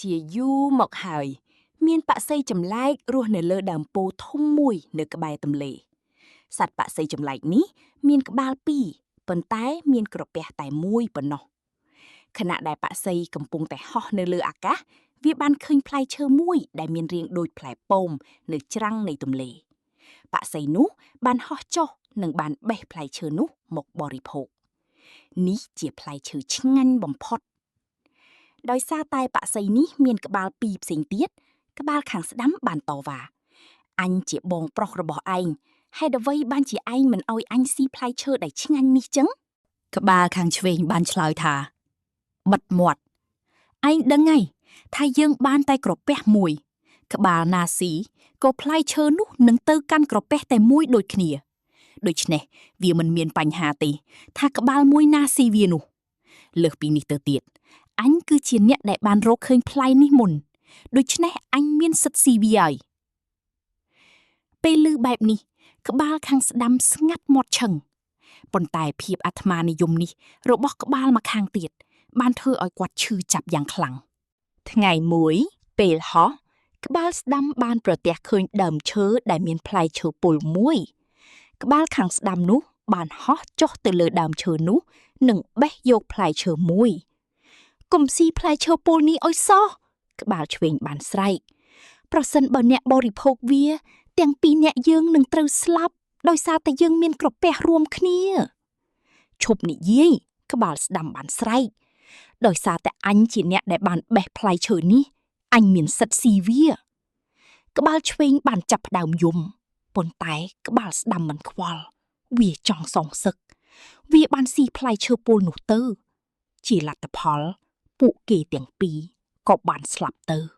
ជាយូរមកហើយ មានបក្សីចម្លែករស់នៅលើដើមពោធិ៍ធំមួយនៅក្បែរទន្លេ សត្វបក្សីចម្លែកនេះមានក្បាលពីរប៉ុន្តែមានក្រពះតែមួយប៉ុណ្ណោះខណៈដែលបក្សីកំពុងតែហោះនៅលើអាកាសវាបានឃើញផ្លែឈើមួយដែលមានរាងដូចផ្លែប៉ោមនៅច្រាំងនៃទន្លេបក្សីនោះបានហោះចុះនិងបានបេះផ្លែឈើនោះមកបរិភោគនេះជាផ្លែឈើឆ្ងាញ់បំផុត ដោយសារតែបក្សីនេះមានក្បាលពីរផ្សេងទៀតក្បាលខាងស្ដាំបានតវ៉ាអញជាបងប្រុសរបស់ឯងហេតុអ្វីបានជាឯងមិនអោយអញស៊ីផ្លែឈើដែលឆ្ងាញ់នេះចឹង ក្បាលខាងឆ្វេងបានឆ្លើយថាបិទមាត់ឯងដឹងហើយថាយើងបានតែក្រពះមួយ ក្បាលណាស៊ីក៏ផ្លែឈើនោះនឹងទៅកាន់ក្រពះតែមួយដូចគ្នាដូច្នេះវាមិនមានបញ្ហាទេ ថាក្បាលមួយណាស៊ីវានោះ លើសពីនេះទៅទៀតអញគឺជាអ្នកដែលបានរកឃើញផ្លែនេះមុនដូច្នេះអញមានសិទ្ធិស៊ីវាហើយពេលឮបែបនេះ ក្បាលខាងស្ដាំស្ងាត់មាត់ឈឹងប៉ុន្តែភាពអាត្មានិយមនេះរបស់ក្បាលម្ខាងទៀតបានធ្វើឲ្យគាត់ឈឺចាប់យ៉ាងខ្លាំងថ្ងៃមួយ ពេលហោះក្បាលស្ដាំបានប្រទះឃើញដើមឈើដែលមានផ្លែឈើពុលមួយ ក្បាលខាងស្ដាំនោះបានហោះចុះទៅលើដើមឈើនោះនិងបេះយកផ្លែឈើមួយកុំស៊ីផ្លែឈើពុលនេះឲ្យសោះក្បាលឆ្វេងបានស្រែកប្រសិនបើអ្នកបរិភោគវា ទាំងពីរអ្នកយើងនឹងត្រូវស្លាប់ដោយសារតែយើងមានក្រពះរួមគ្នាឈប់និយាយក្បាលស្ដាំបានស្រែកដោយសារតែអញជាអ្នកដែលបានបេះផ្លែឈើនេះអញមានសិទ្ធិស៊ីវា ក្បាលឆ្វេងបានចាប់ផ្ដើមយំប៉ុន្តែក្បាលស្ដាំមិនខ្វល់វាចង់សងសឹកវាបានស៊ីផ្លែឈើពុលនោះទៅ ជាលទ្ធផល ពួកគេទាំងពីរក៏បានស្លាប់ទៅ។